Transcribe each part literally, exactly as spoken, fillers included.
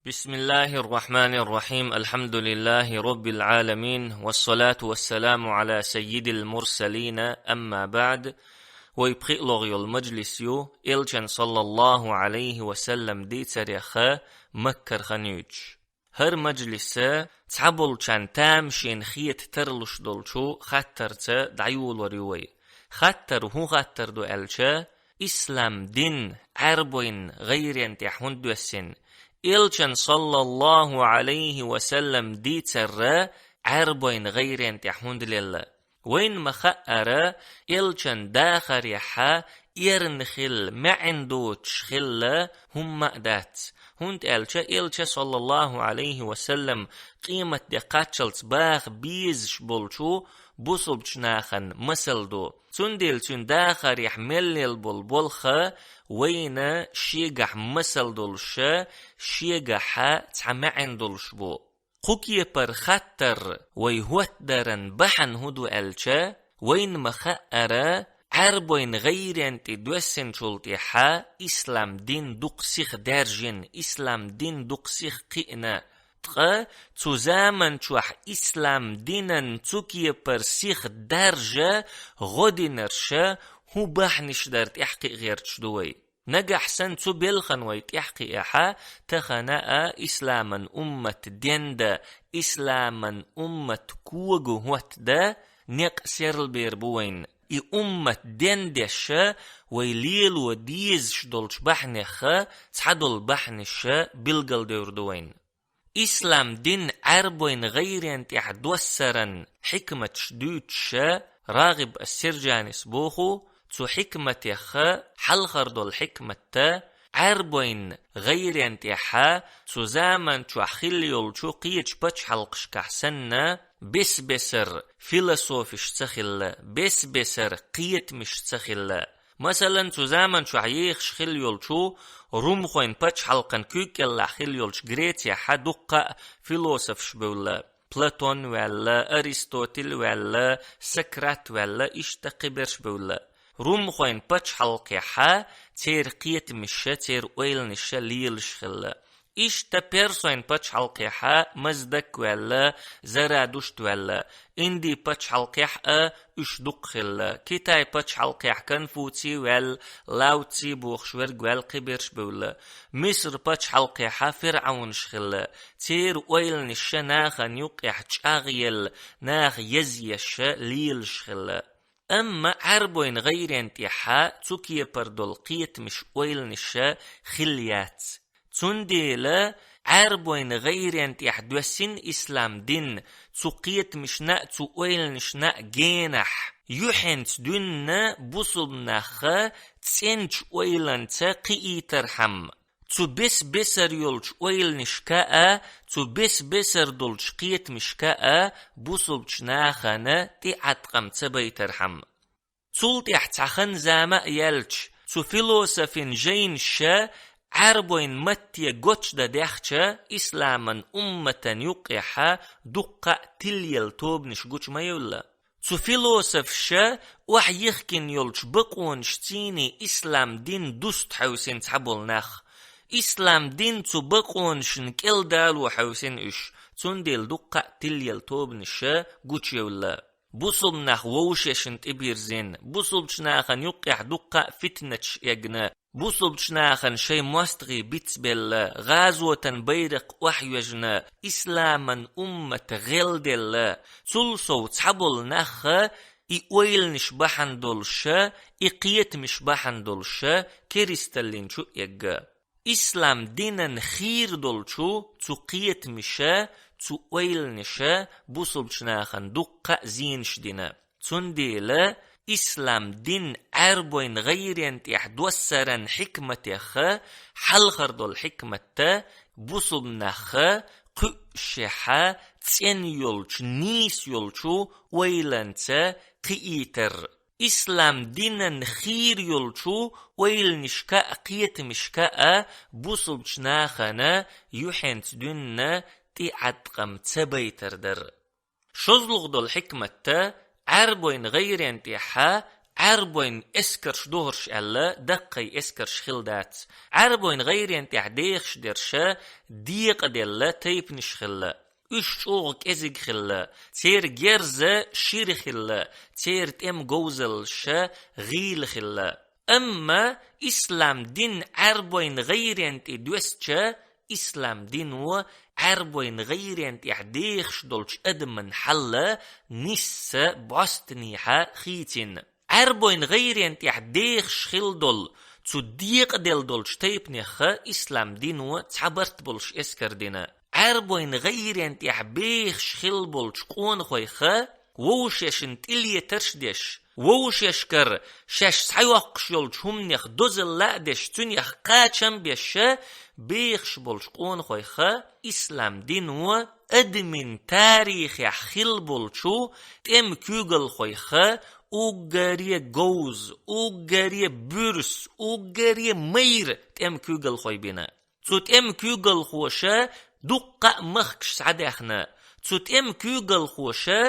بسم الله الرحمن الرحيم. الحمد لله رب العالمين. والصلاة والسلام على سيد المرسلين. أما بعد. Вай пхиълагӀа йола мажлис ю, Элчан, саллаллаху Ӏалайхи ва саллам, дийцарех Маккара хан юьйцуш. ХӀара мажлиса цхьаболчарна тамашийна хета тарлуш долчу хаттарца дӀайолор ю вай. Хаттар хӀун хаттар ду аьлча, ислам дин Ӏаьрбойн гӀайрен тӀехь хӀунда доьссина? Элчан, саллаллаху Ӏалайхи ва саллам, дийцар Ӏаьрбойн гӀайрен тӀехь хӀунда лелла? Вайна ма-хаъара, Элчан дахарехьа эрна хилла, маьӀна доцуш хилла хӀумма а дац. ХӀунда аьлча Элча, саллаллаху Ӏалайхи ва саллам, къематде кхаччалц баха безаш болчу бусулбачу нахана масал ду. Цундела цуьнан дахарехь мел лелла болу болх вайна шегахь масал долуша, шегахьа цхьа маьӀна долуш бу. Кху кепара хаттар вай хӀоттадаран бахьана хӀун ду аьлча, вайна ма-хаъара, Ӏаьрбойн гӀайрен тӀе доьссинчул тӀаьхьа ислам дин дукха сиха даьржина, ислам дин дукха сиха кхиъна. Ткъа цу заман чохь ислам динан цу кепара сиха даржа гӀо динарша хӀун бахьанаш дара тӀаьхьакхиа гӀерташ ду вай? Нагахь санна цу белхан вай тӀаьхьакхиахьа, тахана а исламан уммат денда, исламан уммат кога хӀоттада некъ серлабер бу вайна. И уммат дендеша вай лело дезаш долчу бахьанеха цхьадолу бахьанаша билгалдевр ду вайна. Ислам дин Ӏаьрбойн гӀайрен тӀехь доссаран хьикматаш дуьйцуша РагӀиб ас-Сиржанис боху, цу хьикматеха хьалхар долу хьикматта Ӏаьрбойн гӀайрен тӀехьа цу заман чохь хилла йолчу кхечу пачхьалкхашкахь санна, бес-бесар философиш ца хилла, бес-бесар кхетамиш ца хилла. Масалан, цу заман чохь ехаш хилла йолчу румхойн пачхьалкхан куьйга кӀеллахь хилла йолчу Грецехьа дуккха а философаш бевлла. Платон ваьлла, Аристотель ваьлла, Сократ ваьлла, иштта кхиберш бевлла. Румхойн пачхьалкхехьа церан кхетамиша, церан ойланиша лелаш хилла. Иштта Персойн пачхьалкхехьа Маздак ваьлла, Зарадушт ваьлла, Инди пачхьалкхехь а уьш дукха хилла, Китай пачхьалкхехь Конфуций ваьлла, Лао Цзи бохуш верг ваьлла, кхиберш бевлла. Миср пачхьалкхехьа фирӀаунаш хилла, церан ойланиша нахана юккъехь чӀагӀъелла, наха езъеша лелаш хилла. Амма Ӏаьрбойн гӀайрен тӀехьа цу кепара долу кхетамиш ойланиша хилла яц. Цундела Ӏаьрбойн гӀайрен тӀехь доьссина ислам дин цу кхетамишна а, цу ойланишна а генахь, юьхьенца дуьнна бусулбанахха цӀеначу ойланца кхиийтархьама, цу бес-бесар йолчу ойланишка а, цу бес-бесар долчу кхетамишка а бусулбачу нахана тӀеӀаткъам ца байтархьама. Цул тӀаьхьа цхьа хан-зама а яьлча, цу философин жайнаша Ӏаьрбойн матте гочдан даьхча, исламан умматан юккъехьа дуккха а тилъелла тобанаш гучу ма евлла. Цу философаша охьайихкина йолчу бакъонашций ислам дин дуста хьевсина цхьаболу нах. Ислам дин цу бакъонашна кӀел дало хьевсина уьш, цундела дуккха а тилъелла тобанаш гучуевлла. Бусулба нах вовшашна тӀебирзина, бусулбачу нахана юккъехь дуккха а фитнаташ эгна, бусулбачу нахана шайн мостагӀий бицбелла, гӀазотан байракх охьайоьжна, исламан уммат гӀелделла. Цул сов цхьаболу нахха и ойланаш бахьана долуша, и кхетамаш бахьана долуша керисталлин чу эгга. Ислам динан хийра долчу цу кхетамаша, цу ойланаша бусулбачу нахана дуккха а зенаш дина. Цундела ислам дин Ӏаьрбойн гӀайрен тӀехь доссаран хьикматеха, хьалхар долу хьикматта бусулба нахха кхуьушшехьа цӀена йолчу, нийса йолчу ойланца кхиийтар. Ислам динан хийра йолчу ойланашка а, кхетамашка а бусулбачу нахана юьхьенца дуьнна тӀеӀаткъам ца байтар дара. ШозлагӀа долу хьикматта Ӏаьрбойн гӀайрен тӀехьа Ӏарбойн эскарш духарш аьлла, даккхий эскарш хилла дац. Ӏарбойн гӀайрен тӀехь дехаш дерш декъаделла тайпанаш хилла. Уьш чӀогӀа кӀезиг хилла, церан герз шира хилла, церан тӀеман говзаллаш гӀийла хилла. Амма ислам дин Ӏарбойн гӀайрен тӀе доьссича, ислам дино Ӏарбойн гӀайрен тӀехь дехаш долчу адаман хьал нисса бӀостанехьа хийцина. Ӏарбойн гӀайрен тӀехь дехаш хилла долу, цу декъаделла долчу тайпанех ислам дино цхьа барт болуш эскар дина. Ӏарбойн гӀайрен тӀехь бехаш хилла болчу къонахойх вовшашна тӀелетарш а деш, вовшашкара шаьш схьайоккхуш йолчу хӀуманех дозалла а деш, цуьнех кхачам а беш, бехаш болчу къонахойх ислам дино адамийн тарихехь хилла болчу тӀеман куьйгалхойх уггаре говза, уггаре буьрса, уггаре майра тӀеман куьйгалхой бина. Цу тӀеман куьйгалхоша дуккха а махкаш схьадаьхна. Цу тӀеман куьйгалхоша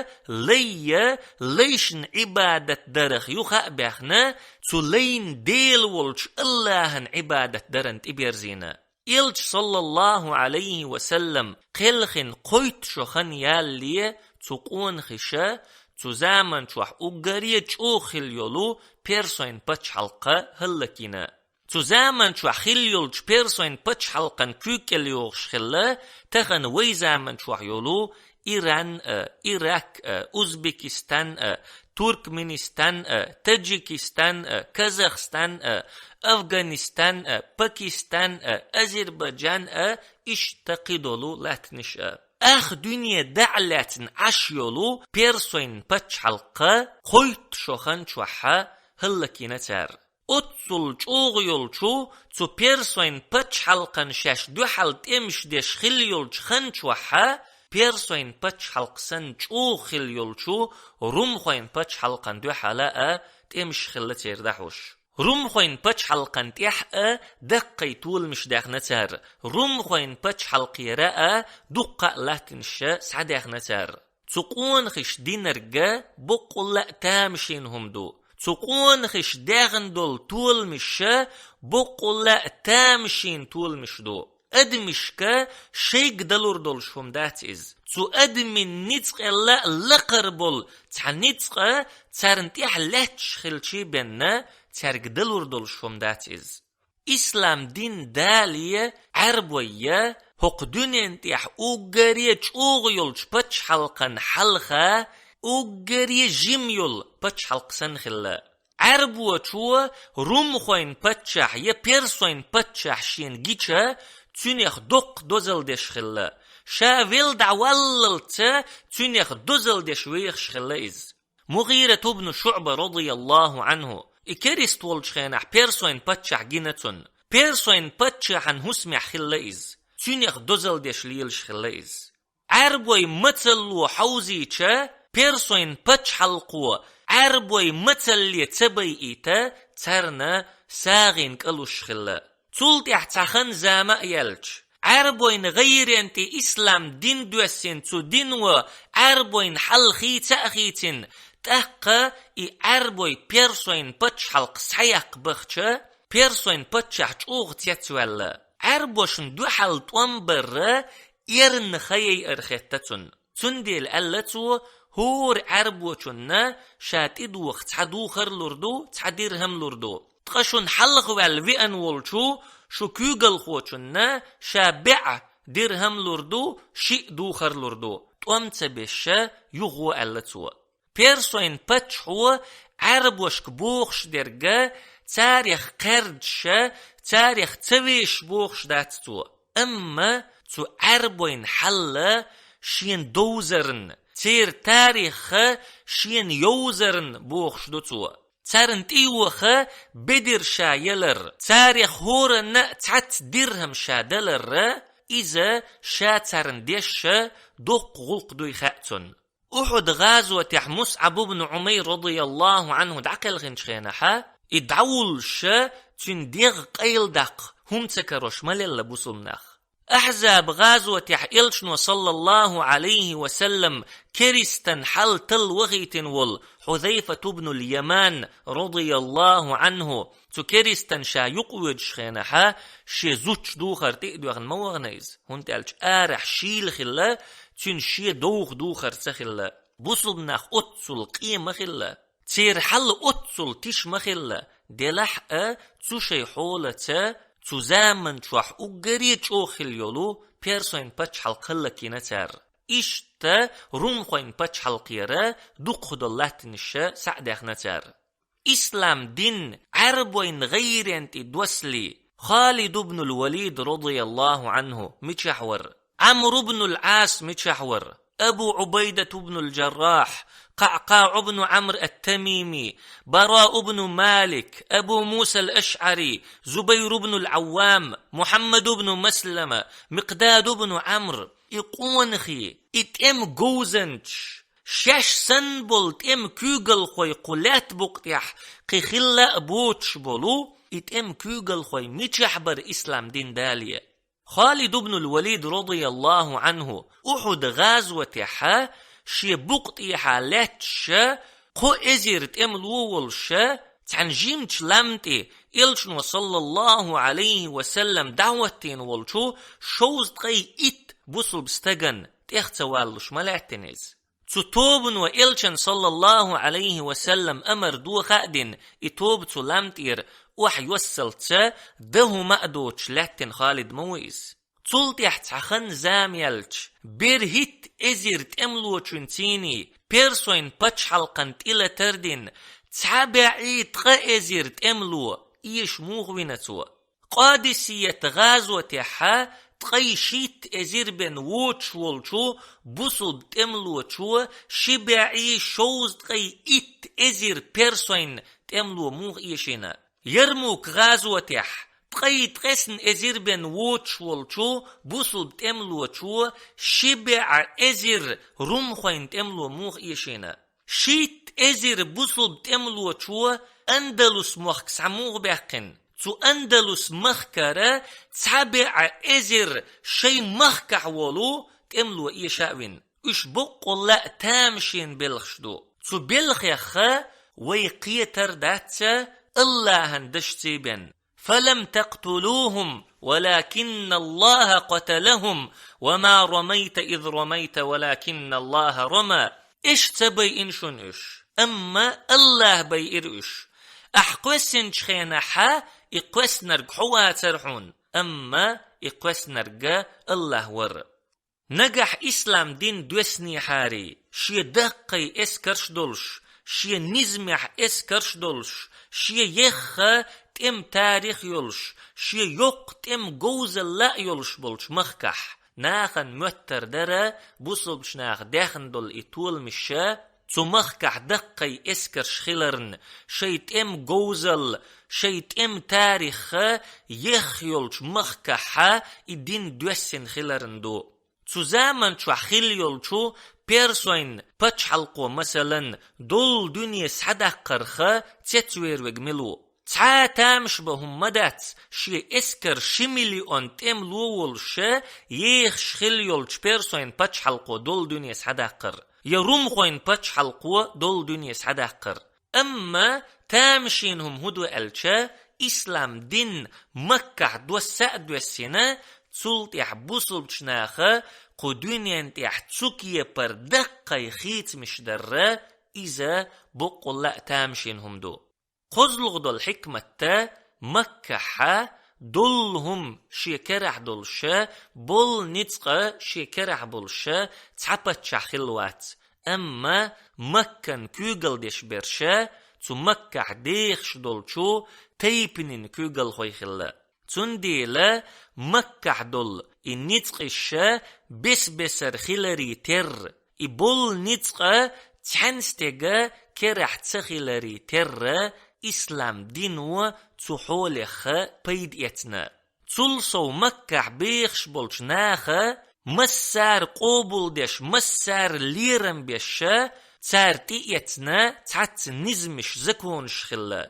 лай а, лайшна Ӏибадат дарах юха а баьхна, цу лайн Дела волчу АллахӀан Ӏибадат даран тӀеберзийна. Элча, саллаллахӀу Ӏалайхи ва саллам, кхелхина кхойтта шо хан ялале, цу къонахаша цу заман чохь уггаре чӀогӀа хилла йолу Персойн пачхьалкх хӀаллакйина. Цу заман чохь хилла йолчу Персойн пачхьалкхан куьйга кӀел йогӀуш хилла тахана вай заман чохь йолу Иран а, Ирак а, Узбекистан а, Туркменистан а, Таджикистан а, Казахстан а, Афганистан а, Пакистан а, Азербайджан а, иштта кхидолу латтанаш а. Ах дуьне дӀа а лаьцна Ӏаш йолу Персойн пачхьалкх кхойтта шо хан чохь хӀаллакйина цара. Оццул чӀогӀа йолчу цу Персойн пачхьалкхан шаьш дуьхьал тӀемаш деш хилла йолчу хан чохь, Персойн пачхьалкх санна чӀогӀа хилла йолчу Румхойн пачхьалкхан дуьхьала а тӀемаш хилла церан дӀахьош. Румхойн пачхьалкхан тӀехь а даккхий толамаш даьхна цара, Румхойн пачхьалкхера а дуккха а латтанаш схьадаьхна цара. Цу къонахаша динарг боккъалла а тамашийна хӀума ду. Цу къонахаша даьхна долу толамаш боккъалла а тамашийна толамаш ду. Адамашка шайга далур долуш хӀума дац иза. Цу адамийн ницкъелла а лакхара болу цхьа ницкъ царна тӀехь лаьтташ хилчий бен, цаьрга далур долуш хӀума дац иза. Ислам дин дале, Ӏаьрбойя хӀокху дуьнен тӀехь уггаре чӀогӀа йолчу пачхьалкхан хьалха уггаре жима йолу пачхьалкх санна хилла. Ӏаьрбочо румхойн паччахь я персойн паччахь шена гича, цуьнех доккха дозалла деш хилла. Ша велла дӀаваллалца цуьнех дозалла деш вехаш хилла иза. МугӀират ибн ШуӀба, радияллаху Ӏанху, и керист волчу хенахь персойн паччахь гина цунна. Персойн паччахьан хӀусамехь хилла иза. Цуьнех дозалла деш лелаш хилла иза. Ӏаьрбой мацалло хьовзийча, персойн пачхьалкхо Ӏаьрбой мацалле ца байийта, царна сагӀина кӀалуш хилла. Цул тӀаьхьа цхьа хан-зама а яьлча, Ӏаьрбойн гӀайрен тӀе ислам дин доьссина, цу дино Ӏаьрбойн хьал хийца а хийцина, тӀаккха и Ӏаьрбой персойн пачхьалкх схьаяккха бахча, персойн паччахь чӀогӀа цецваьлла. Ӏаьрбошна дуьхьал тӀом барра эрна хан яйар хетта цунна. Цундела аьлла цо, хӀора Ӏаьрбочунна ша тӀедоха цхьа духар лур ду, цхьа дирхӀам лур ду. Ткъа шуна хьалха ваьлла веана волчу шу куьйгалхочунна ша бӀе дирхӀам лур ду, шиъ духар лур ду. ТӀом ца беша, юхаво аьлла цо. Персойн паччахьо Ӏаьрбошка бохуш дерг царех кхаьрдаш, царех ца вешаш бохуш дац цо. Амма цу Ӏаьрбойн хьал шена довзарна, церан тарих шена йовзарна бохуш ду цо. Царна тӀейоха бедар ша ялар, царех хӀоранна а цхьацца дирхӀам ша далар, иза ша царна деш доккха гӀуллакх дуй хаьа цунна. Ухьуд гӀазотехь МусӀаб ибн Ӏумайр, радияллаху Ӏанху, дӀакхелхинчу хенахь, и дӀавуллуш, цуьнан дегӀ къайладаккха хӀума ца карош ма лелла бусулба нах. Ахьзаб гӀазотехь элчано, саллаллаху Ӏалайхи ва саллам, керистан хьал талла вахийтина волу Хьузайфат ибн аль-Яман, радияллаху Ӏанху, цу керистан ша юкъавоьдучу хенахьа, шен зудчун духар тӀе а доьгӀна ма вахана иза, хӀунда аьлча арахь шийла хилла, цуьнан шен довха духар ца хилла. Бусулба нах оццул къен ма хилла. Церан хьал оццул тиша ма хилла, делахь а цу шайн хьолаца, цу заман чохь уггаре чӀогӀа хилла йолу Персойн пачхьалкх хӀаллакйина цара. Иштта Румхойн пачхьалкхера дукхахдолу латтанаш схьа а даьхна цара. Ислам дин Ӏаьрбойн гӀайрен тӀе доссале, Халид ибн аль-Валид, радияллаху Ӏанху, мичахь вара? Ӏамр ибн аль-Ӏас мичахь вара? Абу Ӏубайдат ибн аль-Джаррахь, КъаӀкъаӀ ибн Ӏамр ат-Тамими, Бараъ ибн Малик, Абу Муса аль-АшӀари, Зубайр ибн аль-Ӏаввам, Мухьаммад ибн Маслама, Микъдад ибн Ӏамр, и къонахий, и тӀеман говзанчаш, шаьш санна болу тӀеман куьйгалхой кху лаьтта букъа тӀехь кхин хилла а боцуш болу, и тӀеман куьйгалхой мичахь бара ислам дин дале? Халид ибн аль-Валид, радияллаху Ӏанху, Ухьуд гӀазотехьа шен букъа тӀехьа лаьтташа кхо эзар тӀемало волуша, цхьана жимачу лам тӀе элчано, саллаллаху Ӏалайхи ва саллам, дӀахӀоттийна волчу шовзткъе итт бусулба стагана тӀех ца валлуш ма лаьттина иза. Цу тобано элчан, саллаллаху Ӏалайхи ва саллам, амар дохадина, и тоба цу лам тӀера охьайоссалца дан хӀума а доцуш лаьттина Халид ма ву иза. Цул тӀаьхьа цхьа хан-зама яьлча, берхӀитта эзар тӀемалочуьнций Персойн пачхьалкхан тӀелатар дина, цхьа бӀе ткъа эзар тӀемало эша муха вина цо? Къадисият гӀазотехьа ткъе шийтта эзар бен воцуш волчу бусулба тӀемалочо ши бӀе шовзткъе итт эзар Персойн тӀемало муха эшийна? Ярмук гӀазотехь ткъе ткъесна эзар бен воцуш волчу бусулба тӀемалочо ши бӀе эзар Румхойн тӀемало муха эшийна? Шийтта эзар бусулба тӀемалочо Андалус мохк схьа муха баьккхина? Цу Андалус махкара цхьа бӀе эзар шайн махкахь волу тӀемало эша а вина. Уьш боккъалла а тамашийна белхаш ду. Цу белхеха вай кхетар дац Аллахьан дашций бен. فلم تقتلوهم ولكن الله قتلهم وما رميت إذ رميت ولكن الله رمى. Эша ца байина шуна уьш, амма Аллахь байира уьш. Ахь кхоьссинчу хенахьа и кхоьссинарг хьо вацара хьуна, амма и кхоьссинарг Аллахь вара. Нагахь ислам дин доьссинехьарий, шен даккхий эскарш долуш, шен низамехь эскарш долуш, шен ехха тӀеман тарих йолуш, шен йоккха тӀеман говзалла а йолуш болчу махкахь, нахана моьттар дара бусулбачу наха даьхна долу и толамаш, цу махкахь даккхий эскарш хиларна, шайн тӀеман говзалла, шайн тӀеман тарих ехха йолчу махкахьа и дин доьссина хиларна ду. Цу заман чохь хилла йолчу Персойн пачхьалкхо, масалан, доллу дуьне схьадаккхарха цецвер верг мила ву? Цхьа а тамаш бан хӀума ма дац, шен эскар ши миллион тӀемало волуша ехаш хилла йолчу Персойн пачхьалкхо доллу дуьне схьадаккхар, я Румхойн пачхьалкхо доллу дуьне схьадаккхар. Амма тамашийна хӀума хӀун ду аьлча, ислам дин Маккахь досса а доьссина, цул тӀаьхьа бусулбачу наха кху дуьнен тӀехь цу кепара даккхий хийцамаш дарра, иза боккъалла а тамашийна хӀума ду. КхозлагӀа долу хьикматта, Маккахьа доллу хӀума шен керахь долуша, боллу ницкъа шен керахь болуша цхьа паччахь хилла вац. Амма Маккан куьйгалдеш берша цу Маккахь дехаш долчу тайпанийн куьйгалхой хилла. Цундела Маккахь долу и ницкъаша бес-бесара хиларе терра, и боллу ницкъа цхьаьна стеган керахь ца хиларе терра, ислам дино цу хьолехха пайда эцна. Цул сов Маккахь бехаш болчу наха массара къобалдеш, массара лерам беша, цара тӀеэцна цхьацца низамаш, законаш хилла.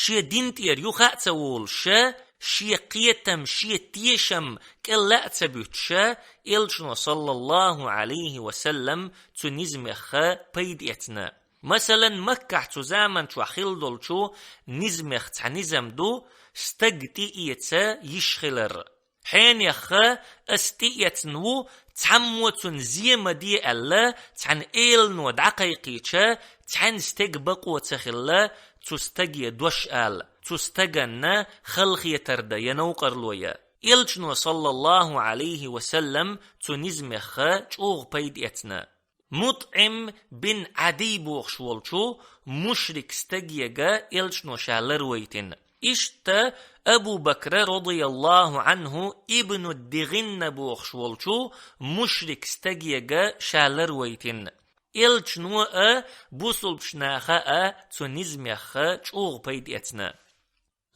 Шен дин тӀера юха а ца волуша, Шен кхетам, шен тешам кӀел а ца буьтуш, Элчано, саллаллаху Ӏалайхи ва саллам, цу низамех пайда эцна. Масалан, Маккахь цу заманчохь хилла долчу низамех цхьа низам ду, стаг тӀеэца йиш хилар. Хьенех ас тӀеэцна ву, цхьаммо цунна зе ма де аьлла, цхьана элано дӀакхайкхийча, цхьана стеган бакъо ца хилла, цу стаге дош ала, цу стаганна халахетар дан я новкъарло я. Элчано, саллаллаху Ӏалайхи ва саллам, цу низамех чӀогӀа пайда эцна. МутӀим бин Ӏадий бохуш волчу мушрик стагега Элчано ша ларвайтина. Иштта Абу Бакра, радияллаху Ӏанху, ибну Дигинна бохуш волчу мушрик стагега ша ларвайтина. Элчано а, бусулбчу наха а цу низамех чӀогӀа пайда эцна.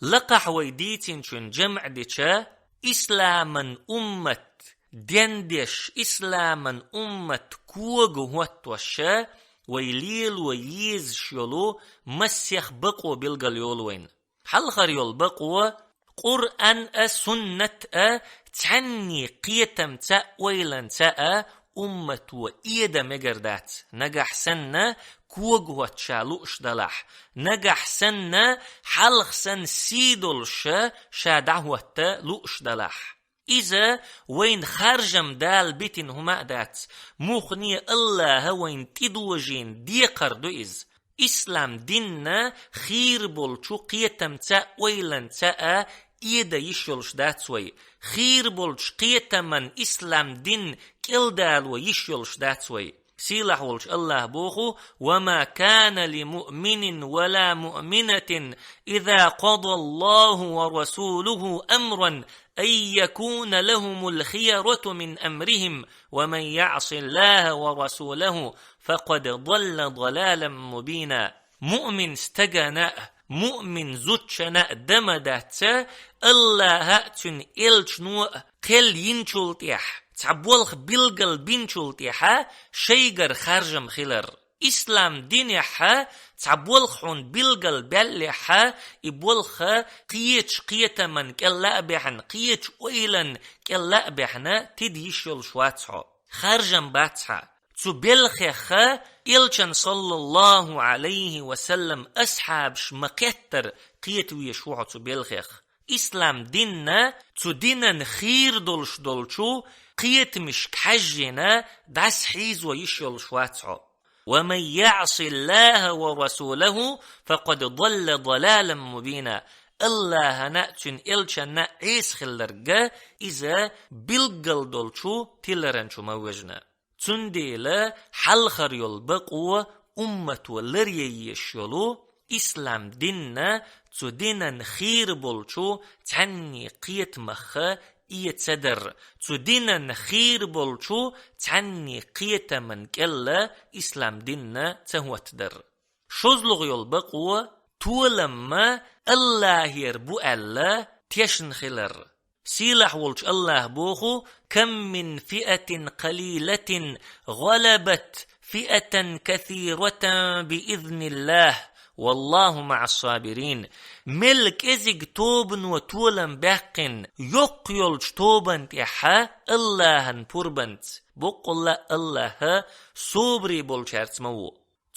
Лакхахь вай дийцинчун жамӀ дича, исламан уммат, дендеш, исламан уммат кога хӀоттош, вай лело езаш йолу массех бакъо билгал йолу вайна. Хьалхар йолу бакъо, Къуръан а, суннат а, цхьанний кхетамца а, ойланца а уммато эда мегар дац, нагахь санна кога хӀотта ша лууш далахь, нагахь санна хьалха санна сий долуш ша дӀахӀотта лууш далахь. Иза вайна харжам Дала битина хӀума а дац, муххале Аллаха вайна тӀедожийна декхар ду иза. Ислам динна хийра болчу кхетамца а, ойланца а эда йиш йолуш дац вай. Хийра болчу кхетаман ислам дин кӀелдало йиш йолуш дац вай. Сийлахь волчу Аллаха боху: «Ва ма кана ли муъминин ва ла муъминатин, иза къада Аллаху ва расулуху амран, ан якуна лахумул хиярату мин амрихим, ва ман яъси Аллаха ва расулаху, факъад далла далалан мубина». Муъмин стагана а, муъмин зудчана а дан ма дац, Аллаха а, цуьнан элчано а кхел йинчул тӀаьхьа, цхьа болх билгал бинчул тӀаьхьа шайгара харжам хилар. Ислам динехь цхьа болх хьуна билгал баьллехь, и болх кхечу кхетаман кӀелла а баьхьна, кхечу ойлан кӀелла а баьхьна, тида йиш йолуш вац хьо. Харжам бац хьан. Цу белхех элчан, саллаллаху Ӏалайхи ва саллам, асхьабаш ма-кхеттара кхета везаш ву хьо цу белхех. Ислам динна, цу динан хийра долуш долчу кхетамашка хьаьжжина, дӀасахьийзо йиш йолуш вац хьо. «Ва ман яъси Аллаха ва расулаху, факъад далла далалан мубина». Аллахана а, цуьнан элчанна а Ӏеса хилларг, иза билггал долчу тиларан чу ма вежна. Цундела хьалхар йолу бакъо уммато ларъян езаш йолу, ислам динна, цу динан хийра болчу цхьанний кхетамах эца дар, цу динан хийра болчу цхьанний кхетаман кӀелла ислам динна ца хӀоттадар. ШозлагӀа йолу бакъо, толам ма Аллахера бу аьлла, тешна хилар. Сийлахь волчу Аллаха боху: «Кам мин фиатин къалилатин гӀалабат фиатан касиратан биизниллахӀ, валлахӀу маӀас-сабирин». Мел кӀезиг тобано толам баьккхина йоккха йолчу тобанна тӀехь Аллахьан пурбанца, боккъалла а Аллахь собаре болчаьрца ма ву.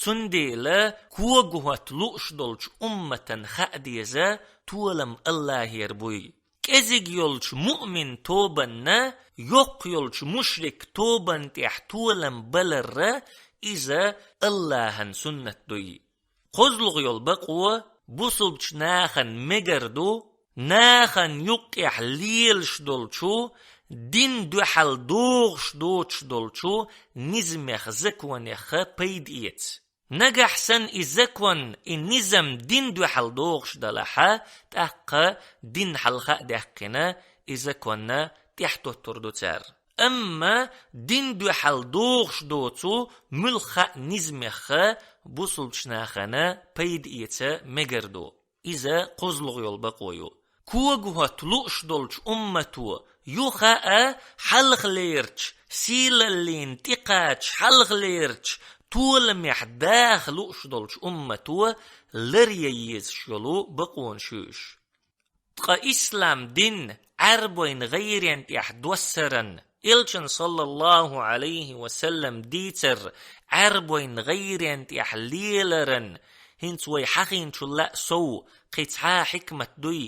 Цундела кога хӀотта лууш долчу умматан хаа деза, толам Аллахьера буй. КӀезиг йолчу муъмин тобанна йоккха йолчу мушрик тобанна тӀехь толам баларра, иза Аллахьан суннат дуй. КхозлагӀа йолу бакъо, бусулбчу нахана мегар ду, нахана юккъехь лелаш долчу, дин дуьхьал догӀуш доцуш долчу низамех, законех пайда эца. Нагахь санна и закон, и низам дин дуьхьал догӀуш далахь, тӀаккха дин хьалха а даьккхина, и законна тӀехтоттур ду цара. Амма дин дуьхьал догӀуш доцу муьлхха а низамех бусулбчу нахана пайда эца мегар ду. Иза кхозлагӀа йолу бакъо ю. Кога хӀотта лууш долчу уммато, юха а хьалхалерчу, сийлаллина тӀекхача хьалхалерчу толамехь даха лууш долчу уммато ларъян езаш йолу бакъонаш ю уьш. Ткъа ислам дин Ӏарбойн гӀайрен тӀехь доссаран, Элчан, саллаллаху Ӏалайхи ва саллам, дийцар Ӏарбойн гӀайрен тӀехь леларан, хӀинца вай хьахийначул а сов кхин цхьа хьикмат дуй,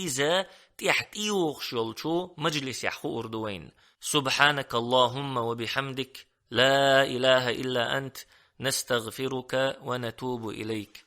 иза тӀехь тӀейогӀуш йолчу мажлисехь хуур ду вайна. سبحانك اللهم وبحمدك، لا إله إلا أنت، نستغفرك ونتوب إليك.